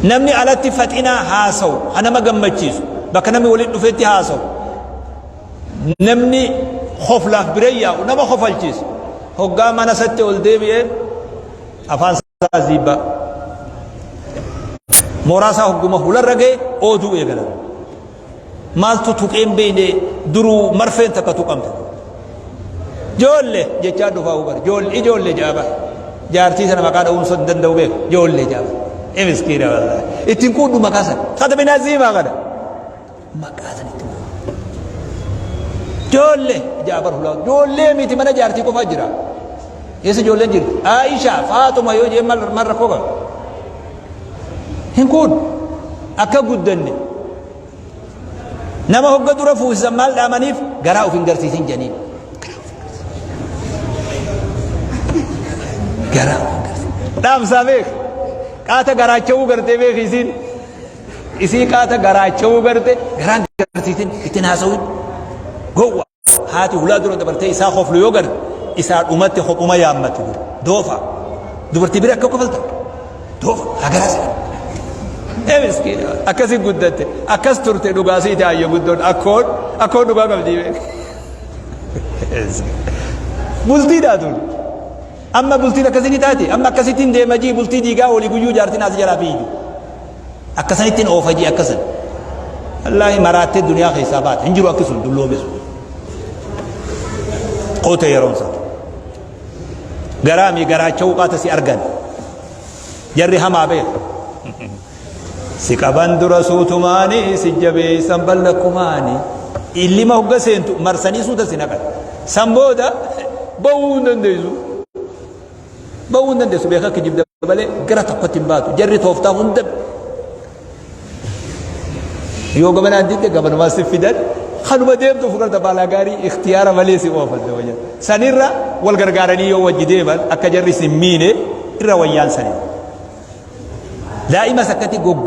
Namni alatti faxinaa haasawu, ha nama gammachiisu, bakka namni walitti dhufetti haasawu, namni koflaaf bira yaa'u nama kofalchiisu, hoggaa mana isatti ol deebi'ee afaan isaa ziibbaa. Mooraa isaa hogguma hularra ga'e ooduu eegalan. Maaltu tuqee hin beekne duruu marfeen takka tuqamte. Joolle jechaa dhufaa hubar. Joolle ijoolle jaaba. Jaartii sana maqaa dha'uun sun danda'u beeku. Joolle jaaba. E miskiina wallaahi. Ittiin kuudhu maqaa sana. Kata binaa ziimaa kana. Maqaa sana ittiin kuudhu. Joolle jaabar hulaa. Joollee miti mana jaartii qofaa jira. Eessa ijoolleen jirti? Aisha, Faaxuma yoo jeen mal mal rakkoo qaba? Hin kuudhu. Akka guddanne. Nama hogga dura fuusisan maal dhaamaniif garaa of hin garsiisin janiin. Garaa of hin garsiisin. Dhaamsaa beek. Qaata garaacha'uu gartee beek isiin. Isii qaata garaacha'uu garte garaan garsiisin ittiin haasawin. Gowwa. Haati hulaa dura dabartee isaa koflu yoo garte isaa dhumatti kophuma yaammatti dura. Doofa. Dubartii bira akka kofalta. Doofa. Hagaraa si. Ee miskiina. Akkasi guddatte. Akkas turte dhugaa siiti ayyo guddoon akkoon akkoon dhugaa qabdii beek. Bultiidhaa tun. Amma bultiin akkasii ni taati. Amma akkasittiin deema jii bultii diigaa olii guyyuu jaartiin as jalaa fiigi. Akkasanittiin oofa jii akkasan. Wallaahi maraattee duniyaa keessaa baate. Hin jiru akki sun dulloome sun. Qote yeroon isaa. Garaamii garaacha'uu qaata si argan. Jarri hamaa beeku. Si qaban dura suutumaani si jabeessan ballakkumaani. Illima hogga seentu marsanii suuta si naqan. San booda ba'uu hin dandeessu. Ba'uu hin dandeessu beekaa kijibda malee gara tokkotti hin baatu. Jarri tooftaa hunda yoo gamanaan didde gamanumaa si fidan kanuma deemtu fudhata baalaa gaarii ikhtiyaara malee si oofan nama jedha. Sanirra wal gargaaranii yoo wajji deeman akka jarri si miine irra wayyaan sanii. Daa'imas akkatti goggogu.